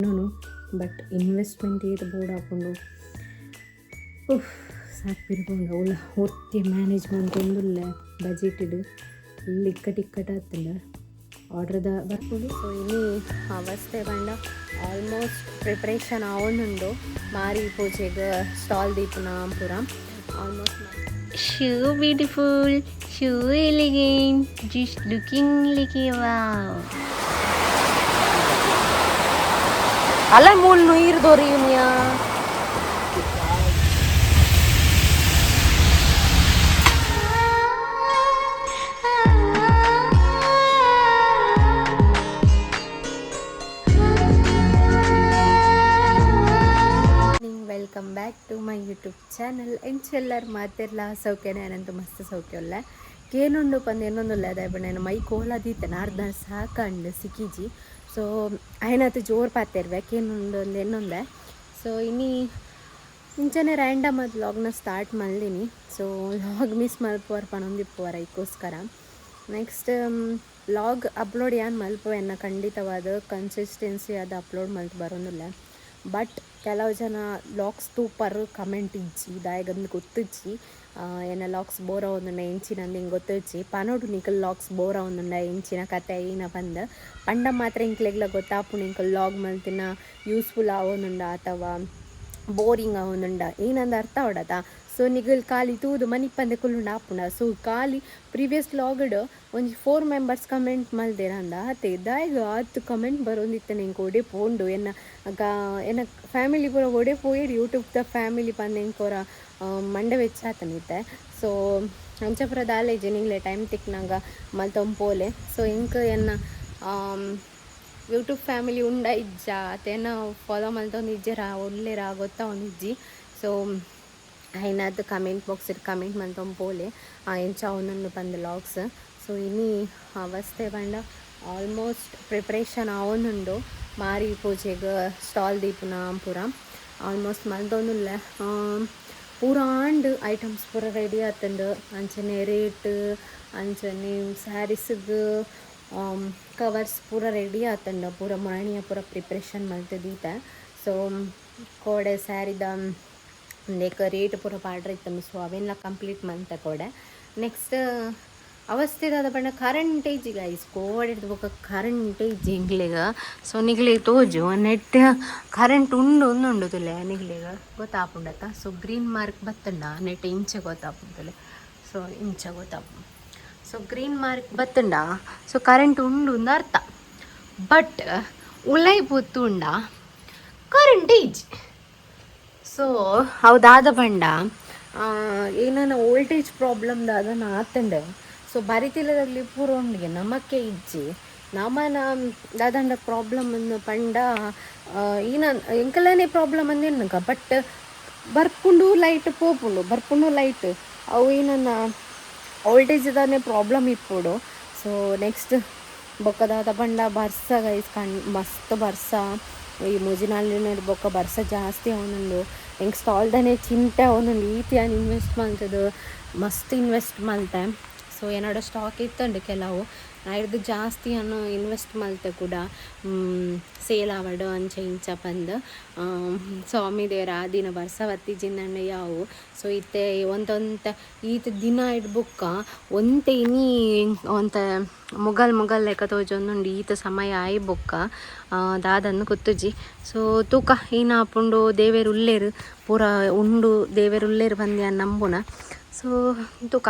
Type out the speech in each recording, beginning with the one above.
ಎನ್ನೋನು. But investment ಏತ್ ಬೋಡಾಪುಂಡು. ಉಫ್, ಸಾಕು ಪಿರಪುಂಡು. ಅವ್ಲ ಒರ್ತಿ ಮ್ಯಾನೇಜ್ ಮಂತೊಂದುಲ್ಲೆ. ಬಜೆಟ್ಡ್ ಫುಲ್ ಇಕ್ಕಟ್ ಇಕ್ಕಟ್ ಆತ್ಂಡ್. ಆರ್ಡ್ರ್ದ ಬರ್ಪುಂಡು. ಸೊ ಇನಿ ಅವಸ್ಥೆ ಪಂಡ ಆಲ್ಮೋಸ್ಟ್ ಪ್ರಿಪ್ರೇಷನ್ ಆವೊಂದುಂಡು. ಮಾರಿ ಪೂಜೆಗ್ ಸ್ಟಾಲ್ ದೀಪುನ ಪೂರ almost. So beautiful, so elegant, just looking like a wow. ಅಲ್ಲ ಮೂಲ್ ನೀರು ದೊರೆಯುನಿಯಾ. Welcome back to my YouTube channel. ಎಂಚೆಲ್ಲರ್ ಮಾತೆರ್ಲ ಸೌಖ್ಯನೇ? ಏನಂತ ಮಸ್ತ್ ಸೌಖ್ಯ ಉಲ್ಲೆ. ಕೇನುಂಡು ಪಂದ್ ಎನ್ನೊಂದುಲ್ಲ. ದಾಯೆ ಪಂಡ ಮೈ ಕೋಲ ದೀತನ ಅರ್ಧ ಸಾಕಂಡು ಸಿಕ್ಕಿಜಿ. ಸೊ ಆಯ್ನಾತ್ ಜೋರು ಪಾತೆರ್ವೆ ಕೇನುಂಡು ಅಂದ್ ಎನ್ನೊಂದೆ. ಸೊ ಇನಿ ಇಂಚನೆ ರ್ಯಾಂಡಮ್ ಅದು ವ್ಲಾಗ್ನ ಸ್ಟಾರ್ಟ್ ಮಲ್ದಿನಿ. ಸೊ ವ್ಲಾಗ್ ಮಿಸ್ ಮಲ್ಪುವರ್ ಪನೊಂದಿಪ್ಪುವರ, ಐಕ್ಕೋಸ್ಕರ. ನೆಕ್ಸ್ಟ್ ವ್ಲಾಗ್ ಅಪ್ಲೋಡ್ ಯಾನ್ ಮಲ್ಪುವೆ ಎನ್ನ ಖಂಡಿತವಾದ ಕನ್ಸಿಸ್ಟೆನ್ಸಿ ಅದು ಅಪ್ಲೋಡ್ ಮಲ್ತ್ ಬರೋದಿಲ್ಲ. ಬಟ್ ಕೆಲವು ಜನ ವ್ಲಾಗ್ಸ್ ತೂಪರ್, ಕಮೆಂಟ್ ಇಜ್ಜಿ, ದಾಯೆಗಂದ್ ಗೊತ್ತಿಜ್ಜಿ. ಎನ್ನ ವ್ಲಾಗ್ಸ್ ಬೋರ್ ಆವೊಂದುಂಡ ಎಂಚಿನ ಅಂದ್ ಎಂಕ್ ಗೊತ್ತಿಜ್ಜಿ. ಪನೊಡು ನಿಕಲ್ ವ್ಲಾಗ್ಸ್ ಬೋರ್ ಆವೊಂದುಂಡ ಎಂಚಿನ ಕತೆ ಏನ ಪಂದ್ ಪಂಡ ಮಾತ್ರ ಎಂಕ್ಲೆಗ್ಲ ಗೊತ್ತಾಪುಂಡು ಎಂಕುಲು ವ್ಲಾಗ್ ಮಲ್ತಿನ ಯೂಸ್ಫುಲ್ ಆವೊಂದುಂಡ ಅಥವಾ ಬೋರಿಂಗ್ ಆವೊಂದುಂಡ ಏನಂದ್ ಅರ್ಥ ಆವಡತ. ಸೊ ನಿಗಲ್ ಖಾಲಿ ತೂದು ಮನಿಪಂದೆ ಕುಲ್ಲುಂಡ ಆಪುಂಡ? ಸೊ ಖಾಲಿ ಪ್ರೀವಿಯಸ್ ವ್ಲಾಗ್ಡ್ ಒಂಜಿ ಫೋರ್ ಮೆಂಬರ್ಸ್ ಕಮೆಂಟ್ ಮಲ್ದೆರ್ ಅಂದ ಅತೆ. ದಾಯೆಗ್ ಆತ್ ಕಮೆಂಟ್ ಬರೊಂದಿತ್ತನೆ? ಎಂಕ್ ಒಡೆ ಪೋಂಡು ಎನ್ನ ಎನ್ನ ಫ್ಯಾಮಿಲಿ ಪೂರ? ಒಡೆ ಪೋಯೆರ್ ಯೂಟ್ಯೂಬ್ದ ಫ್ಯಾಮಿಲಿ ಪಂದ್ ಎಂಕ್ ಒರ ಮಂಡೆ ಬೆಚ್ಚ ಆತನ ಇತ್ತೆ. ಸೊ ಅಂಚ ಪೂರ ದಾಲ ಇಜ್ಜಿ, ನಿಂಗ್ಲೆ ಟೈಮ್ ತಿಕ್ನಗ ಮಲ್ತೊಂದು ಪೋಲೆ. ಸೊ ಎಂಕ್ ಎನ್ನ ಯೂಟ್ಯೂಬ್ ಫ್ಯಾಮಿಲಿ ಉಂಡ ಇಜ್ಜಾ, ಅತ್ತೇನ ಫಾಲೋ ಮಲ್ತೊಂದು ಇಜ್ಜೆರಾ ಉಲ್ಲೆರಾ ಗೊತ್ತಾವೊಂದಿಜ್ಜಿ. ಸೊ ಐನಾತ್ ಕಮೆಂಟ್ ಬಾಕ್ಸ್ ಕಮೆಂಟ್ ಮಲ್ತೊಂದು ಪೋಲೆ ಎಂಚ ಆವೊಂದುಂಡು ಪಂದ್ ವ್ಲಾಗ್ಸ್. ಸೊ ಇನಿ ಅವಸ್ಥೆ ಪಂಡ ಆಲ್ಮೋಸ್ಟ್ ಪ್ರಿಪ್ರೇಷನ್ ಆವೊಂದುಂಡು. ಮಾರಿ ಪೂಜೆಗ್ ಸ್ಟಾಲ್ ದೀಪುನ ಪೂರ ಆಲ್ಮೋಸ್ಟ್ ಮಲ್ತೊಂದುಲ್ಲೆ. ಪೂರ ಆಂಡ್, ಐಟಮ್ಸ್ ಪೂರ ರೆಡಿ ಆತುಂಡು. ಅಂಚನೆ ರೇಟ್, ಅಂಚನೆ ಸ್ಯಾರೀಸ್ಗ್ ಕವರ್ಸ್ ಪೂರ ರೆಡಿ ಆತುಂಡು. ಪೂರ ಮಾಣಿಯ ಪೂರ ಪ್ರಿಪ್ರೇಷನ್ ಮಲ್ತ್ ದೀತೆ. ಸೊ ಕೋಡೆ ಸ್ಯಾರಿದ ಉಂದೆಕ್ ರೇಟ್ ಪೂರ ಪಾಡ್ರೆ ಇತ್ತುಂಡು. ಸೊ ಅವೆನ್ಲ ಕಂಪ್ಲೀಟ್ ಮಂತೆ ಕೋಡೆ. ನೆಕ್ಸ್ಟ್ ಅವಸ್ಥೆ ದಾದ ಪಂಡ ಕರೆಂಟ್ ಇಜ್ಜಿ ಗೈಸ್. ಕೋಡೆಡ್ದ್ ಬೊಕ ಕರೆಂಟ್ ಇಜ್ಜಿ ಎಂಕ್ಲೆಗ್. ಸೊ ನಿಕ್ಲೆಗ್ ತೋಜು, ನೆಟ್ ಕರೆಂಟ್ ಉಂಡು ಉಂದುಂಡು ತೂಲೆ, ನಿಕ್ಲೆಗ್ ಗೊತ್ತಾಪುಂಡತ್ತ? ಸೊ ಗ್ರೀನ್ ಮಾರ್ಕ್ ಬತ್ತುಂಡ ನೆಟ್ ಇಂಚ ಗೊತ್ತಾಪುಂಡು ತೂಲೆ. ಸೊ ಇಂಚ ಗೊತ್ತಾಪುಂಡು. ಸೊ ಗ್ರೀನ್ ಮಾರ್ಕ್ ಬತ್ತುಂಡ ಸೊ ಕರೆಂಟ್ ಉಂಡು ಅಂದ್ ಅರ್ಥ. ಬಟ್ ಉಲೈ ಪೊತ್ತುಂಡ ಕರೆಂಟ್ ಇಜ್ಜಿ. ಸೊ ಅವು ದಾದ ಪಂಡ ಏನನ ವೋಲ್ಟೇಜ್ ಪ್ರಾಬ್ಲಮ್ ದಾದನ ಆತುಂಡು. ಸೊ ಬರಿತಿಲ್ಲದಾಗ್ಲಿ ಪೂರ ಉಂಡಿಗೆ ನಮಕ್ಕೆ ಇಜ್ಜಿ. ನಮನ ದಾದಂಡ ಪ್ರಾಬ್ಲಮ್ ಅಂದ್ ಪಂಡ ಈನ ಎಂಕಲನೆ ಪ್ರಾಬ್ಲಮ್ ಅಂದ್. ಬಟ್ ಬರ್ಪುಂಡು ಲೈಟ್, ಪೋಪುಂಡು, ಬರ್ಪುಂಡು ಲೈಟ್. ಅವು ಏನನ್ನ ವೋಲ್ಟೇಜ್ ದಾನೆ ಪ್ರಾಬ್ಲಮ್ ಇಪ್ಪೊಡು. ಸೊ ನೆಕ್ಸ್ಟ್ ಬೊಕ್ಕ ದಾದ ಪಂಡ ಬರ್ಸ ಗೈಸ್, ಕಣ್ ಮಸ್ತ್ ಬರ್ಸ. ಈ ಮೂಜಿ ನಾಲ್ ಬೊಕ್ಕ ಬರ್ಸ ಜಾಸ್ತಿ ಆವೊಂದುಂಡು. ಎಂಕ್ ಸ್ಟಾಲ್ದನೆ ಚಿಂತೆ ಆವೊಂದುಂಡು. ಈತ್ ಯಾನ್ ಇನ್ವೆಸ್ಟ್ ಮಲ್ತುದು, ಮಸ್ತ್ ಇನ್ವೆಸ್ಟ್ ಮಲ್ತೆ. ಸೊ ಎನ್ನಡ ಸ್ಟಾಕ್ ಇತ್ತುಂಡು ಕೆಲವು. ಐರ್ದ್ ಜಾಸ್ತಿ ಯಾನ್ ಇನ್ವೆಸ್ಟ್ ಮಲ್ತೆ ಕೂಡ, ಸೇಲ್ ಆವಡ್ ಅಂಚ ಇಂಚ ಪಂದ್. ಸ್ವಾಮಿ ದೇವರ ಆ ದಿನ ಬರ್ಸ ಬತ್ತಿಜಿಂದಂಡ ಯಾವು. ಸೊ ಇತ್ತೆ ಒಂತೊಂತೆ ಈತ್ ದಿನ ಇಡ್ ಬೊಕ್ಕ ಒಂತೆ ಇನಿ ಒಂತೆ ಮುಗಲ್ ಮುಗಲ್ ಲೆಕ್ಕ ತೋಜೊಂದುಂಡು. ಈತ ಸಮಯ ಆಯಿ ಬೊಕ್ಕ ದಾದನ್ನು ಗೊತ್ತುಜಿ. ಸೊ ತೂಕ ಏನ ಆಪುಂಡು. ದೇವೆರ್ ಉಲ್ಲೆರ್, ಪೂರ ಉಂಡು, ದೇವೆರ್ ಉಲ್ಲೆರ್ ಪಂದ್ ಯಾನ್ ನಂಬುನ. ಸೊ ತೂಕ.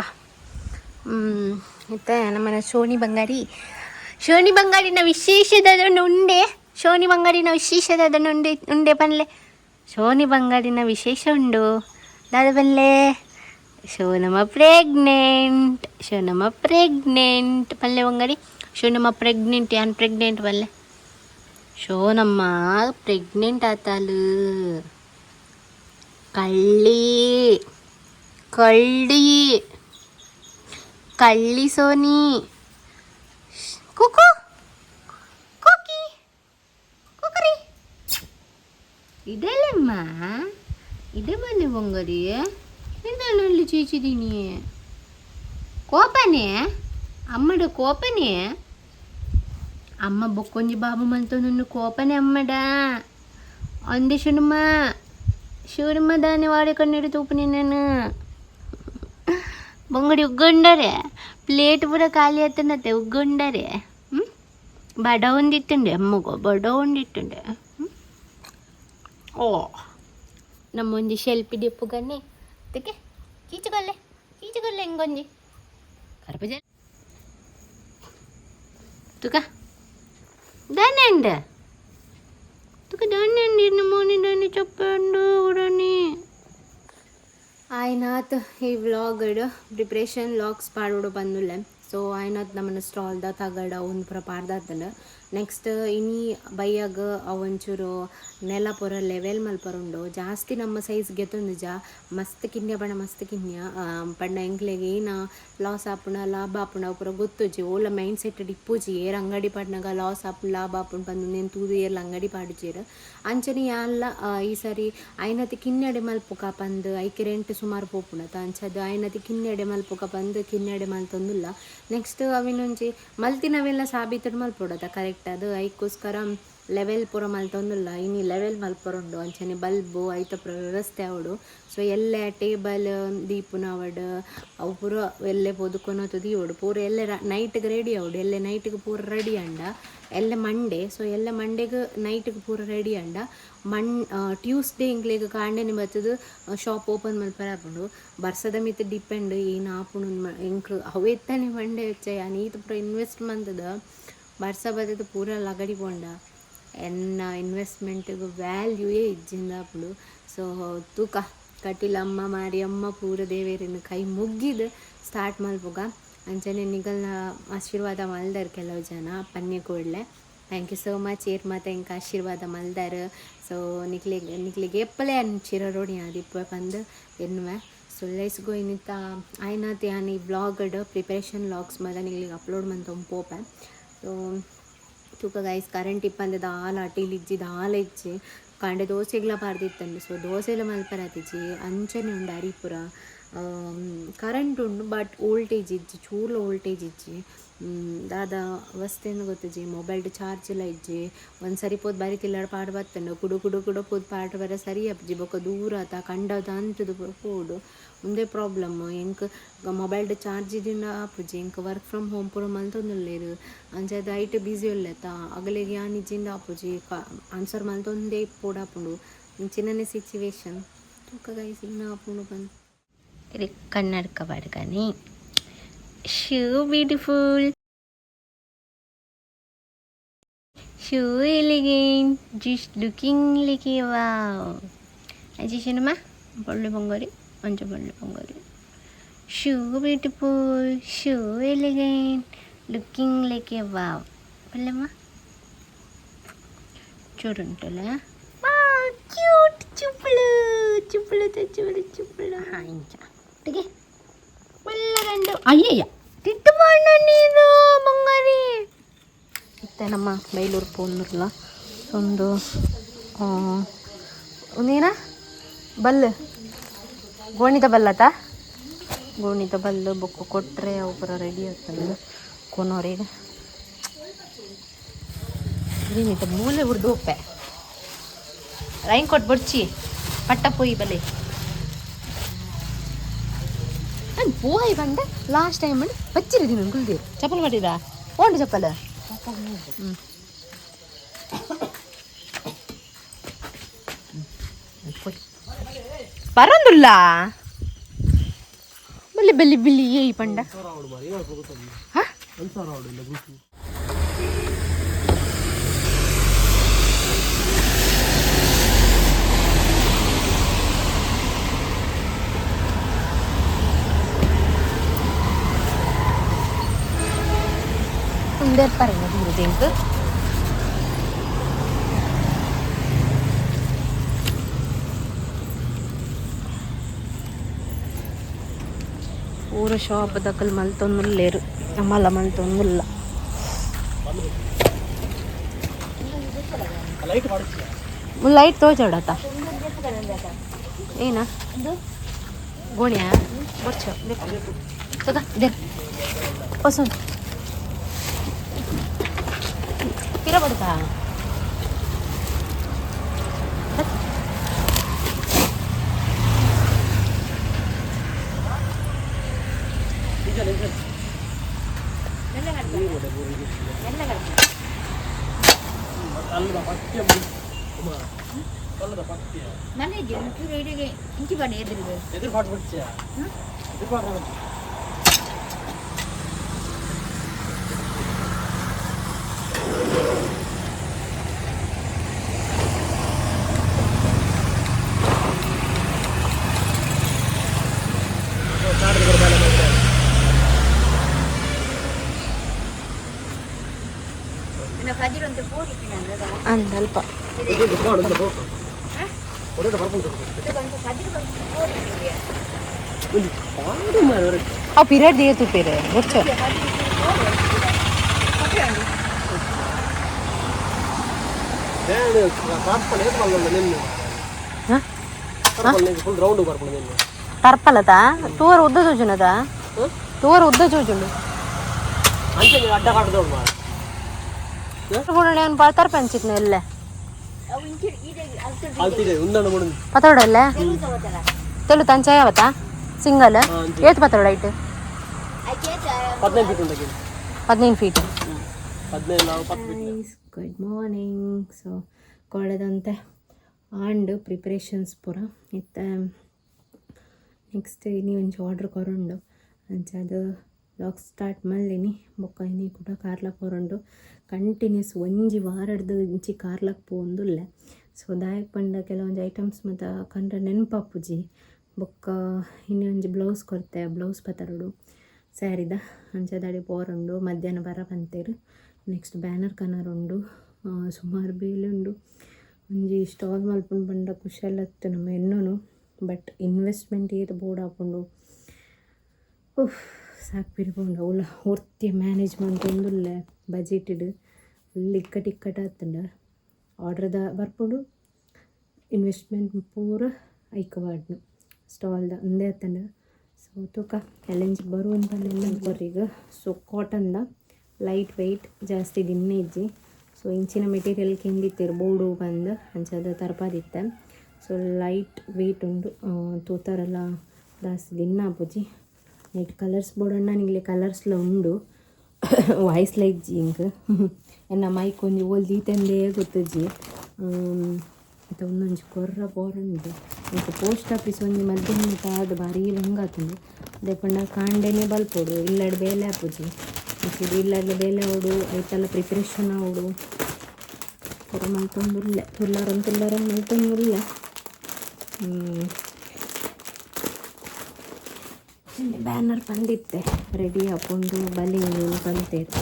ಇತ್ತೆ ನಮ್ಮನೆ ಸೋನಿ ಬಂಗಾರಿ, ಶೋನಿ ಬಂಗಾರಿನ ವಿಶೇಷದ ಉಂಡೆ. ಶೋನಿ ಬಂಗಾರಿನ ವಿಶೇಷದ ಉಂಡೆ ಉಂಡೆ ಪನ್ಲೆ. ಸೋನಿ ಬಂಗಾರಿನ ವಿಶೇಷ ಉಂಡು ದಾದ ಪನ್ಲೆ. ಶೋನಮ್ಮ ಪ್ರೆಗ್ನೆಂಟ್, ಶೋನಮ್ಮ ಪ್ರೆಗ್ನೆಂಟ್ ಪಲ್ಲೆ. ಬಂಗಾರಿ ಶೋನಮ್ಮ ಪ್ರೆಗ್ನೆಂಟ್, ಯಾನ್ ಪ್ರೆಗ್ನೆಂಟ್ ಪಲ್ಲೆ. ಶೋನಮ್ಮ ಪ್ರೆಗ್ನೆಂಟ್ ಆತಾಲು. ಕಳ್ಳಿ ಕಳ್ಳಿ ಕಳ್ಳಿ ಸೋನಿ. ಕುಕು ಕುಕಿ ಕುಕರಿ ಇದೆಲ್ಲಮ್ಮ ಇದೇ ಬನ್ನಿ ಬಂಗಾರಿ. ಎಂತ ಚೀಚಿದೀನಿ? ಕೋಪನೇ ಅಮ್ಮಡ, ಕೋಪನೇ. ಅಮ್ಮ ಬೊಕ್ಕೊಂಜಿ ಬಾಬು ಮಲ್ತೊಂದುಂಡು ಕೋಪನೆ ಅಮ್ಮಡ ಅಂದೆ ಶುನುಮ ಶೂರಮ್ಮ ದಾನೆ ವಾಡೆ ಕಣ್ಣೀರು ತೂಪುನಿ ನಾನು ಬೊಂಗಡಿ ಉಗ್ಗೊಂಡರೆ ಪ್ಲೇಟ್ ಪೂರ ಖಾಲಿ ಆತನತ್ತೆ ಉಗ್ಗೊಂಡರೆ ಬಡವೊಂದಿತ್ತುಂಡೆ ಅಮ್ಮಗೋ ಬಡವೊಂದಿತ್ತುಂಡೆ. ಓ ನಮ್ಮೊಂಜಿ ಶೆಲ್ಪಿ ದೆಪ್ಪುಗನೆ ತೆಗೆ ಕೀಚುಗಲ್ಲೆ ಕೀಚುಗಲ್ಲೆ ಎಂಗೊಂಜಿ ಕರ್ಪಜ ತುಕ ದಾನೆ ಉಂಡ ತುಕ ದಾನೆ ಉಂಡು ಮೋನಿ ದಾನೆ ಚೊಪ್ಪಂಡು ಉಡನಿ. ಆಯ್ನಾತ್ ಈ ವ್ಲಾಗ್ ಪ್ರಿಪ್ರೇಷನ್ ವ್ಲಾಗ್ಸ್ ಪಾಡೋಡು ಬಂದುಲ್ಲೆ. ಸೊ ಆಯ್ನಾತ್ ನಮ್ಮನ್ನ ಸ್ಟಾಲ್ದ ತಗಡ ಒಂದು ಪೂರ ಪಾಡ್ದಾತಂಡ. ನೆಕ್ಸ್ಟ್ ಇನಿ ಬಯ್ಯಾಗ ಅವಂಚೂರು ನೆಲ ಪೂರ ಲೆವೆಲ್ ಮಲ್ಪರುಂಡು. ಜಾಸ್ತಿ ನಮ್ಮ ಸೈಜ್ ಗೆತ್ತೊಂದುಜ ಮಸ್ತ್ ಕಿನ್ಯ ಪಂಡ ಮಸ್ತ್ ಕಿನ್ಯ ಪಂಡ ಎಂಕ್ಲೆಗ್ ಏನ ಲಾಸ್ ಆಪುಂಡ ಲಾಭ ಆಪುಂಡ ಅವು ಪೂರ ಗೊತ್ತುಜಿ. ಓಲ ಮೈಂಡ್ ಸೆಟ್ ಇಪ್ಪುಜಿ. ಏರ್ ಅಂಗಡಿ ಪಾಡ್ನಗ ಲಾಸ್ ಆಪುಂಡು ಲಾಭ ಆಪುಂಡು ಪಂದ್ ಉಂದೆನ್ ತೂದು ಏರ್ಲ ಅಂಗಡಿ ಪಾಡುಜೆರ್. ಅಂಚನೆ ಯಾನ್ಲ ಈ ಸರಿ ಐನತಿ ಕಿನ್ಯಡೆ ಮಲ್ಪುಕ ಪಂದ್ ಐಕ್ ರೆಂಟ್ ಸುಮಾರು ಪೋಪುಂಡತ. ಅಂಚಾದ್ ಐನತಿ ಕಿನ್ಯಡೆ ಮಲ್ಪುಕ ಪಂದ್ ಕಿನ್ಯಡೆ ಮಲ್ತೊಂದುಲ್ಲ. ನೆಕ್ಸ್ಟ್ ಅವಿನೊಂಜಿ ಮಲ್ತಿನವೆಲ್ಲ ಸಾಬೀತುಡ್ ಮಲ್ಪೊಡತ ಕರೆಕ್ಟ್ ಅದು. ಐಕ್ಕೋಸ್ಕರ ಲೆವೆಲ್ ಪೂರ ಮಲ್ತೊಂದುಲ್ಲ. ಇನಿ ಲೆವೆಲ್ ಮಲ್ಪರುಂಡು. ಅಂಚನೆ ಬಲ್ಬು ಐತ ಪೂರ ವ್ಯವಸ್ಥೆ ಆವೊಡು. ಸೊ ಎಲ್ಲೆ ಟೇಬಲ್ ದೀಪುನ ಆವಡ್ ಅವು ಪೂರ ಎಲ್ಲೆ ಪೋದು ಕೊನೊತು ದೀವೊಡು. ಪೂರ ಎಲ್ಲೆ ನೈಟ್ಗೆ ರೆಡಿ ಆವೊಡು. ಎಲ್ಲೆ ನೈಟ್ಗೆ ಪೂರ ರೆಡಿ ಆಂಡ ಎಲ್ಲೆ ಮಂಡೇ. ಸೊ ಎಲ್ಲೆ ಮಂಡೇಗ್ ನೈಟ್ಗೆ ಪೂರ ರೆಡಿ ಆಂಡ ಮಣ್ ಟ್ಯೂಸ್ಡೇ ಎಂಕ್ಲೆಗ್ ಕಾಂಡೆನೆ ಬತ್ತುದು ಶಾಪ್ ಓಪನ್ ಮಲ್ಪರೆ ಆಪುಂಡು. ಬರ್ಸದ ಮಿತ್ತ್ ಡಿಪೆಂಡ್ ಏನ್ ಆಪುಂಡು ಎಂಕ್ ಅವೆತ್ತನೆ ಮಂಡೆ ಬೆಚ್ಚ. ಯಾನ್ ಈತ್ ಪೂರ ಇನ್ವೆಸ್ಟ್ ಮಂತುದು ಬರ್ಸ ಬತ್ತುದು ಪೂರ ಲಗಡಿ ಪೋಂಡ ಎನ್ನ ಇನ್ವೆಸ್ಟ್ಮೆಂಟ್ಗ್ ವ್ಯಾಲ್ಯೂಯೇ ಇಜ್ಜಿಂದ ಆಪುಂಡು. ಸೊ ತೂಕ ಕಟೀಲಮ್ಮ ಮಾರಿಯಮ್ಮ ಪೂರ ದೇವೆರೆನ್ ಕೈ ಮುಗ್ಗಿದ್ ಸ್ಟಾರ್ಟ್ ಮಲ್ಪುಗ. ಅಂಚನೆ ನಿಗಲ್ನ ಆಶೀರ್ವಾದ ಮಲ್ದರ್ ಕೆಲವು ಜನ ಪನ್ಯ ಕೂಡ್ಲೆ. Thank you so much. ಏರ್ ಮಾತ ಎಂಕ್ ಆಶೀರ್ವಾದ ಮಲ್ದರ್. ಸೊ ನಿಕ್ಲೆಗ್ ನಿಕ್ಲೆಗ್ ಏಪಲೇ ಯಾನ್ ಚಿರಋಣಿ ಆದಿಪ್ಪುವೆ ಪಂದ್ ಎನ್ನುವೆ. ಸೊ let's go. ಇನ್ನಿತ್ತ ಆಯ್ನಾತ್ ಯಾನ್ ಈ ವ್ಲಾಗ್ಡ್ ಪ್ರಿಪರೇಷನ್ ವ್ಲಾಗ್ಸ್ ಮಾತ ನಿಕ್ಲೆಗ್ ಅಪ್ಲೋಡ್ ಮಂತೊಂದು ಪೋಪೆ. ಸೊ ತೂಕ ಗೈಸ್, ಕರೆಂಟ್ ಇಪ್ಪಂದೆ ದಾಲ ಅಟಿಲ್ ಇಜ್ಜಿ ದಾಲ ಇಜ್ಜಿ. ಕಾಂಡೆ ದೋಸೆಗ್ಲ ಪಾಡ್ದಿತ್ತಂಡು. ಸೊ ದೋಸೆಲ ಮಲ್ಪರೆ ಆತಿಜಿ. ಅಂಚನೆ ಉಂಡು ಅರಿ ಪೂರ. ಕರೆಂಟ್ ಉಂಡು ಬಟ್ ವೋಲ್ಟೇಜ್ ಇಜ್ಜಿ, ಚೂರ್ಲ ವೋಲ್ಟೇಜ್ ಇಜ್ಜಿ. ದಾದ ಅವಸ್ಥೆಂದ್ ಗೊತ್ತಿಜ್ಜಿ. ಮೊಬೈಲ್ಡ್ ಚಾರ್ಜ್ ಲ ಇಜ್ಜಿ. ಒಂದ್ ಸರಿ ಪೋದು ಬರಿತಿಲ್ಲಡ್ ಪಾಡ್ ಬತ್ತುಂಡು. ಕುಡು ಕುಡು ಕುಡು ಪೋದು ಪಾಡ್ ಬರ ಸರಿ ಆಪುಜಿ. ಬೊಕ ದೂರ ಆತ ಕಂಡದ ಅಂತುದು ಪೂರ ಪೋಡು. ಉಂದೇ ಪ್ರಾಬ್ಲಮ್. ಎಂಕ್ ಮೊಬೈಲ್ಡ್ ಚಾರ್ಜ್ ಇಜ್ಜಿಂಡ ಆಪುಜಿ. ಎಂಕ್ ವರ್ಕ್ ಫ್ರಮ್ ಹೋಮ್ ಪೂರ ಮಲ್ತೊಂದುಲ್ಲೆರ್. ಅಂಚಾದ್ ಐಟ್ ಬಿಸಿ ಉಲ್ಲೆತ. ಅಗಲೆಗ್ ಯಾನ್ ಇಜ್ಜಿಂಡ ಆಪುಜಿ. ಆನ್ಸರ್ ಮಲ್ತೊಂದೇ ಇಪ್ಪೊಡಾಪುಂಡು. ಇಂಚಿನನೆ ಸಿಚುವೇಶನ್. ತೂಕ ಗೈಸ್ ಏನ್ ಆಪುಂಡು ಪಂದ್. ಇದು ಕನ್ನಡಕ ಬಾಡ್ಗನಿ. So beautiful, so elegant, just looking like a wow. ಅಂಚೆ ಸಿನಿಮಾ ಪೊಳ್ಳು ಪೊಂಗರಿ ಅಂಚ ಪೊಳ್ಳು ಪೊಂಗರಿ. So beautiful, so elegant, looking like a wow. ಪೊಳ್ಳೆಮ್ಮ ಚೂರುಂಟಲ್ಲ cute ಚುಪ್ಪಳು ಚುಪ್ಪಳು ಚುಪ್ಪಳು ಚುಪ್ಪಳು. ಹಾಂ ಇಂಚ ಒಟ್ಟಿಗೆ ಒಳ್ಳೆ ಅಯ್ಯಯ್ಯ ತಿಟ್ಟು ಬಾಣ ನೀನು ಬಂಗಾರಿ. ಇತ್ತೆ ನಮ್ಮ ಬೈಲೂರು ಪೋಂದುರ್ಲ ಒಂದು ಒಂದೇನ ಬಲ್ಲು ಗೋಣಿದ ಬಲ್ಲತ ಗೋಣಿದ ಬಲ್ಲು ಬೊಕ್ಕ ಕೊಟ್ಟರೆ ಅವು ಪೂರ ರೆಡಿ ಆಗ್ತದೆ ಕೊನೋರಿಗೆ. ಏನಿತ್ತ ಮೂಲೆ ಹುರಿದು ಒಪ್ಪೆ ರೈನ್ ಕೊಟ್ಟು ಬೊಡ್ಚಿ ಪಟ್ಟ ಪೋಯಿ ಬಲೆ. ನಾನು ಪೋಯಿ ಬಂದ ಲಾಸ್ಟ್ ಟೈಮ್ ಬಚ್ಚಿರಿದ್ದೀನಿ ಕುಲ್ದೀರು ಚಪ್ಪಲ್ ಮಾಡಿದ ಓಂಡು ಚಪ್ಪಲ್. ಹ್ಞೂ ಬರೋಂದುಲ್ಲ ಬಲ್ಲಿ ಬಲ್ಲಿ ಬಿಲ್ಲಿ ಏಯ್ ಪಂಡ. ಹಾ ಉಂದೇ ಪರಂಗ ದೂರದಿಂಕ್ ಪೂರ ಶಾಪ್ ದಕಲ್ ಮಲ್ತೊಂದುಲ್ಲೇರು ಮಲ್ಲ ಮಲ್ತೊಂದುಲ್ಲ. ಲೈಟ್ ತೋಜೋಡತ ಏನ ಗೋಣ್ಯಾ ಬೊರ್ಚು ತಗ ಇದೆ ಹೊಸ. ಪಿರ ಬಡ್ತಾ. ಅಂದಲ್ಪ. ಅವು ಪಿರಿಯಡ್ ದಿಯತು ಪೇರೆ ಬೊಚ್ಚ. ಟರ್ಪಲತಾ ತೂವರ್ ಉದ್ದ ಜೋಜುನದ, ತೂವರ್ ಉದ್ದ ಜೋಜುಂಡು. ಪಾಡ್ತಾರ ಪಂಚಿತ್ನ ಎಲ್ಲೆ ಪತೋಡಲ್ಲ ತೆಲು ತಂಚಾಯ ಅವತಾ ಸಿಂಗಲ್ ಏತ್ ಪತೋಡ ಐಟ್? 15 ಫೀಟ್. Good morning. ಸೊ ಕೊಡದಂತೆ ಆಂಡ್ ಪ್ರಿಪ್ರೇಷನ್ಸ್ ಪೂರ ಇತ್ತೆ. ನೆಕ್ಸ್ಟ್ ಇನಿ ಒಂಜಿ ಆರ್ಡ್ರ್ ಕೊರುಂಡು, ಅಂಚಾದ್ ವ್ಲಾಗ್ ಸ್ಟಾರ್ಟ್ ಮಲ್ದಿನಿ. ಬೊಕ್ಕ ಇನಿ ಕೂಡ ಕಾರ್ಲಕ್ ಕೊರುಂಡು. ಕಂಟಿನ್ಯೂಸ್ ಒಂಜಿ ವಾರಡ್ದು ಇಂಚಿ ಕಾರ್ಲಕ್ ಪೋವೊಂದುಲ್ಲೆ. ಸೊ ದಾಯೆಗ್ ಪಂಡ ಕೆಲವೊಂಜಿ ಐಟಮ್ಸ್ ಮಾತ ಕಂಡ್ರೆ ನೆನಪಾಪುಜಿ. ಬೊಕ್ಕ ಇನಿ ಒಂಜಿ ಬ್ಲೌಸ್ ಕೊರ್ತೆ, ಬ್ಲೌಸ್ ಪತರೋಡು ಸ್ಯಾರಿದ. ಅಂಚಾದ್ ಪೋರುಂಡು, ಮಧ್ಯಾಹ್ನ ಬರ ಪಂತೇರು. ನೆಕ್ಸ್ಟ್ ಬ್ಯಾನರ್ ಕನರುಂಡು, ಸುಮಾರು ಬೇಲೆ ಉಂಡು. ಒಂಜಿ ಸ್ಟಾಲ್ ಮಲ್ಪುಂಡು ಪಂಡ ಕುಶಲತ್ತು ನಮ್ಮ ಎನ್ನುನು, ಬಟ್ ಇನ್ವೆಸ್ಟ್ಮೆಂಟ್ ಏತ್ ಬೋಡಾಪುಂಡು. ಉಫ್, ಸಾಕು ಪಿರಿಪುಂಡು. ಅವುಲ ಒರ್ತಿ ಮ್ಯಾನೇಜ್ ಮಲ್ತೊಂದುಲ್ಲೆ. ಬಜೆಟೆಡ್ ಫುಲ್ ಇಕ್ಕಟ್ ಇಕ್ಕಟ್ ಆತುಂಡ. ಆರ್ಡ್ರದ ಬರ್ಪುಂಡು, ಇನ್ವೆಸ್ಟ್ಮೆಂಟ್ ಪೂರ ಐಕ್ ಪಾಡ್ನು ಸ್ಟಾಲ್ದ ಉಂದೇ ಆತುಂಡು. ಸೊ ತೂಕ ಎಲ್ಲೆಂಚಿ ಬರುವಂತ ಪಂದ್ ಕೊರ್ರಿಗ್. ಸೊ ಕಾಟನ್ದ ಲೈಟ್ ವೆಯ್ಟ್, ಜಾಸ್ತಿ ದಿನ್ನ ಇಜ್ಜಿ. ಸೊ ಇಂಚಿನ ಮೆಟೀರಿಯಲ್ ಕೇಂದಿತ್ತೆರ್ ಬೋಡು ಪಂದ್, ಅಂಚಾದ್ ತರ್ಪಾದಿತ್ತೆ. ಸೊ ಲೈಟ್ ವೆಯ್ಟ್ ಉಂಡು, ತೂತಾರೆಲ್ಲ ಜಾಸ್ತಿ ದಿನ್ನ ಆಪುಜಿ. ನೆಟ್ ಕಲರ್ಸ್ ಬೋಡಣ್ಣ ನಿಂಗ್ಲೆ ಕಲರ್ಸ್ಲ ಉಂಡು. ವಾಯ್ಸ್ಲ ಇಜ್ಜಿ ಇಂಕ್, ಎನ್ನ ಮೈಕ್ ಒಂಜಿ ಓಲ್ ದೀತೆಂದೇ ಗೊತ್ತುಜ್ಜಿ. ಇತ್ತೆ ಉಂದೊಂಜಿ ಕೊರ್ರ ಪೋರುಂಡು. ಇಂಕ್ ಪೋಸ್ಟ್ ಆಫೀಸ್ ಒಂಜಿ ಮಧ್ಯಾಹ್ನ ಆದ್ ಭಾರೀ ಬಂಗ ಆತುಂಡು. ದಾಯೆ ಪಂಡ ಕಾಂಡೆನೆ ಬಲ್ಪೊಡು, ಇಲ್ಲಡ್ ಬೇಲೆ ಆಪುಜಿ. ಇಂಚಿಡ್ ಇಲ್ಲಡ್ಲ ಬೇಲೆ ಆವೊಡು, ಐತಲ ಪ್ರಿಪ್ರೇಷನ್ ಆವೊಡು, ಪೂರ ಮಲ್ತೊಂದುಲ್ಲೆ. ತುಲ್ಲರನ್ ತುಲ್ಲರನ್ ಮಲ್ತೊಂದುಲ್ಲೆ. ಬ್ಯಾನರ್ ಪಂದಿತ್ತೆ, ರೆಡಿ ಆಪುಂಡು ಬಲಿ ಪಂತೇರು.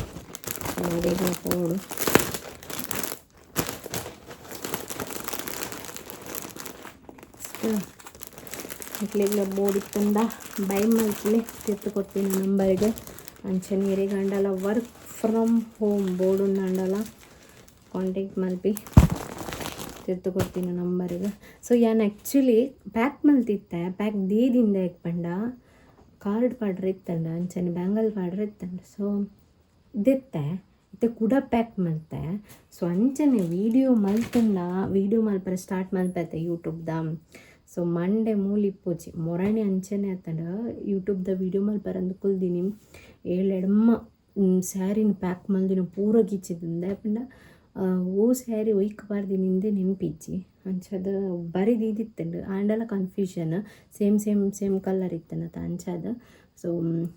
ಅಡೆಗ್ ಪೋವೊಡು. ನಿಕ್ಲೆಗ್ಲ ಬೋಡಿತ್ತಂಡ ಬೈ ಮಲ್ಪುಲೆ, ತಿರ್ತ್ ಕೊರ್ಪಿನ ನಂಬರ್ಗ್. ಅಂಚನೆ ಇರೆಗಾಂಡಲ ವರ್ಕ್ ಫ್ರಮ್ ಹೋಮ್ ಬೋಡುಂದಾಂಡಲ ಕಾಂಟ್ಯಾಕ್ಟ್ ಮಲ್ಪಿ, ತಿರ್ತ್ ಕೊರ್ಪಿನ ನಂಬರ್ಗ್. ಸೊ ಯಾನ್ ಆ್ಯಕ್ಚುಲಿ ಪ್ಯಾಕ್ ಮಲ್ತಿತ್ತೆ. ಪ್ಯಾಕ್ ದೀದಿಂದ ಪಂಡ ಕಾರ್ಡ್ ಪಾಡ್ರೆ ಇತ್ತಂಡ, ಅಂಚನೆ ಬ್ಯಾಂಗಲ್ ಪಾಡ್ರೆ ಇತ್ತಂಡ. ಸೊ ದೆತ್ತೆ, ಇತ್ತೆ ಕುಡ ಪ್ಯಾಕ್ ಮಲ್ತೆ. ಸೊ ಅಂಚನೆ ವೀಡಿಯೋ ಮಲ್ತಂಡ, ವೀಡಿಯೋ ಮಲ್ಪರೆ ಸ್ಟಾರ್ಟ್ ಮಲ್ಪೆತೆ ಯೂಟ್ಯೂಬ್ದ. ಸೊ ಮಂಡೆ ಮೂಲು ಇಪ್ಪೊಚಿ ಮೊರಣೆ ಅಂಚನೆ ಆತಂಡ. ಯೂಟ್ಯೂಬ್ದ ವೀಡಿಯೋ ಮಲ್ಪರಂದು ಕುಲ್ದಿನಿ, ಏಳೆಡ್ಮ ಸ್ಯಾರಿನ ಪ್ಯಾಕ್ ಮಲ್ದಿನ ಪೂರ ಗಿಚ್ಚಿದಿಂದೆ ಪಂಡ ಓ ಸ್ಯಾರಿ ಒಯ್ಕ್ ಪಾರ್ದಿನಿಂದೆ ನೆನ್ಪಿಜ್ಜಿ. ಅಂಚಾದ್ ಬರಿ ದೀದಿತ್ತುಂಡು, ಆಂಡಲ confusion, same same same colour ಇತ್ತನತ ಅಂಚಾದ್. ಸೊ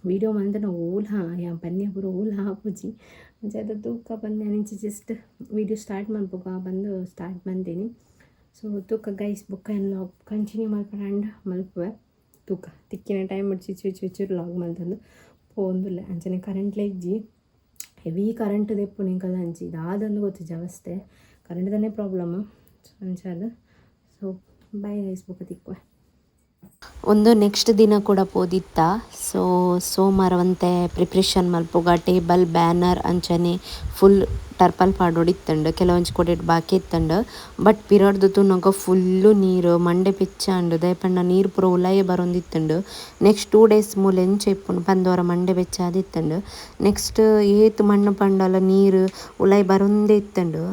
ವೀಡಿಯೋ ಮಲ್ತಂಡ ಓಲ್ ಹಾ ಯಾನ್ ಪನ್ಯ ಪೂರ ಓಲ್ ಆಪುಜಿ. ಅಂಚಾದ್ ತೂಕ ಪಂದ್ ಇಂಚಿ ಜಸ್ಟ್ ವೀಡಿಯೋ ಸ್ಟಾರ್ಟ್ ಮಲ್ಪುಗ ಪಂದ್ ಸ್ಟಾರ್ಟ್ ಮಲ್ದಿನಿ. ಸೊ ತೂಕ ಗೈಸ್, ಬೊಕ್ಕ ಯಾನ್ ವ್ಲಾಗ್ ಕಂಟಿನ್ಯೂ ಮಲ್ಪರೆ ಮಲ್ಪುವೆ. ತೂಕ, ತಿಕ್ಕಿನ ಟೈಮ್ ಚಿಚು ಚಿಚು ವ್ಲಾಗ್ ಮಲ್ತೊಂದು ಪೋವೊಂದುಲ್ಲೆ. ಅಂಚನೆ ಕರೆಂಟ್ಲ ಇಜ್ಜಿ, ಹೆವಿ ಕರೆಂಟ್ ದೆಪ್ಪುನು ಎಂಕಲ್ನ ಅಂಚಿ. ದಾದಂದು ಗೊತ್ತಿಜ್ಜಿ ಅವಸ್ಥೆ, ಕರೆಂಟ್ದನೇ ಪ್ರಾಬ್ಲಮ್. ಅಂಚಾದ್ ಸೊ ಬೈ ಗೈಸ್, ಬೊಕ್ಕ ತಿಕ್ಕುವೆ. ಉಂದು ನೆಕ್ಸ್ಟ್ ದಿನ ಕೂಡ ಪೋದಿತ್ತ. ಸೊ ಸೋಮಾರ ಒಂತೆ ಪ್ರಿಪ್ರೇಷನ್ ಮಲ್ಪುಗ, ಟೇಬಲ್ ಬ್ಯಾನರ್ ಅಂಚನೆ ಫುಲ್ ಟರ್ಪಲ್ ಪಾಡೊಡಿತ್ತುಂಡು. ಕೆಲವೊಂಜಿ ಕೊಡೆಟ್ ಬಾಕಿ ಇತ್ತುಂಡು. ಬಟ್ ಪಿರಡ್ದು ತೂನಗ ಫುಲ್ಲು ನೀರು, ಮಂಡೆ ಬೆಚ್ಚಾಂಡು. ದಾಯೆ ನೀರು ಪೂರ ಉಲಾಯೆ ಬರೊಂದಿತ್ತುಂಡು. ನೆಕ್ಸ್ಟ್ 2 ಡೇಸ್ ಮೂಲು ಎಂಚ ಇಪ್ಪುಂಡು ಪಂದ್ ಮಂಡೆ ಬೆಚ್ಚಾದಿತ್ತುಂಡು. ನೆಕ್ಸ್ಟ್ ಏತ್ ಮಣ್ಣು ಪಂಡಲ ನೀರು ಉಲಾಯಿ ಬರೊಂದೇ ಇತ್ತುಂಡು.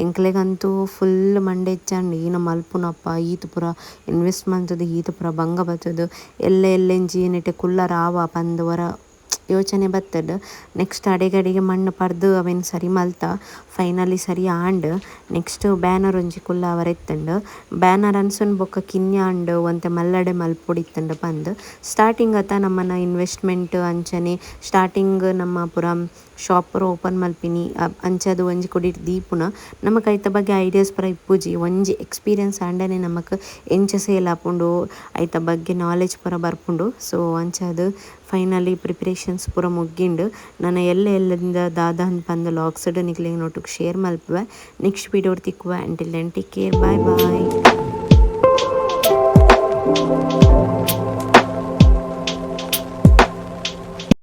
ಎಂಕ್ಲೆಗಂತೂ ಫುಲ್ ಮಂಡೆ ಹೆಚ್ಚಾಂಡು. ಈನ ಮಲ್ಪುನಪ್ಪ, ಈತ್ ಪೂರ ಇನ್ವೆಸ್ಟ್ ಮಲ್ತುದು ಈತ್ ಪೂರ ಬಂಗ ಬತ್ತುದು ಎಲ್ಲೆ ಎಲ್ಲೆಂಜಿ ನೆಟೆ ಕುಲ್ಲರ ಆವ ಪಂದ್ ಒರ ಯೋಚನೆ ಬತ್ತುಂಡು. ನೆಕ್ಸ್ಟ್ ಅಡೆಗಡೆಗೆ ಮಣ್ಣು ಪರ್ದು ಅವೆನ್ ಸರಿ ಮಲ್ತ, ಫೈನಲಿ ಸರಿ ಆಂಡ್. ನೆಕ್ಸ್ಟ್ ಬ್ಯಾನರ್ ಒಂಜಿ ಕುಲ್ಲಾವರೆ ಇತ್ತುಂಡು. ಬ್ಯಾನರ್ ಅನ್ಸುನ್ ಬೊಕ್ಕ ಕಿನ್ಯ ಆಂಡ್, ಒಂತೆ ಮಲ್ಲಡೆ ಮಲ್ಪೊಡಿತ್ತುಂಡು ಪಂದ್. ಸ್ಟಾರ್ಟಿಂಗ್ ಅತ ನಮ್ಮನ ಇನ್ವೆಸ್ಟ್ಮೆಂಟ್ ಅಂಚನೆ ಸ್ಟಾರ್ಟಿಂಗ್ ನಮ್ಮ ಪೂರ ಶಾಪ್ ಪೂರ ಓಪನ್ ಮಲ್ಪಿನಿ ಅಂಚಾದ್ ಒಂಜಿ ಕೊಡಿಟ್ ದೀಪುನ ನಮಕ್ ಐತ ಬಗ್ಗೆ ಐಡಿಯಾಸ್ ಪೂರ ಇಪ್ಪುಜಿ. ಒಂಜಿ ಎಕ್ಸ್ಪೀರಿಯನ್ಸ್ ಆಂಡನೆ ನಮಕ್ ಎಂಚ ಸೇಲ್ ಆಪುಂಡು ಐತ ಬಗ್ಗೆ ನಾಲೆಜ್ ಪೂರ ಬರ್ಪುಂಡು. ಸೊ ಅಂಚಾದ್ ಫೈನಲಿ ಪ್ರಿಪರೇಷನ್ಸ್ ಪೂರ ಮುಗ್ಗಿಂಡು. ನನ ಎಲ್ಲೆ ಎಲ್ಲೆದಿಂದ ದಾದ ಪಂದ್ ಲಾಗ್ಸ್ ನಿಕ್ಲೆಗ್ ನೊಟ್ಟುಗು ಶೇರ್ ಮಲ್ಪುವೆ. ನೆಕ್ಸ್ಟ್ ವೀಡಿಯೋ ತಿಕ್ಕುವೆ. Until then take care, bye bye.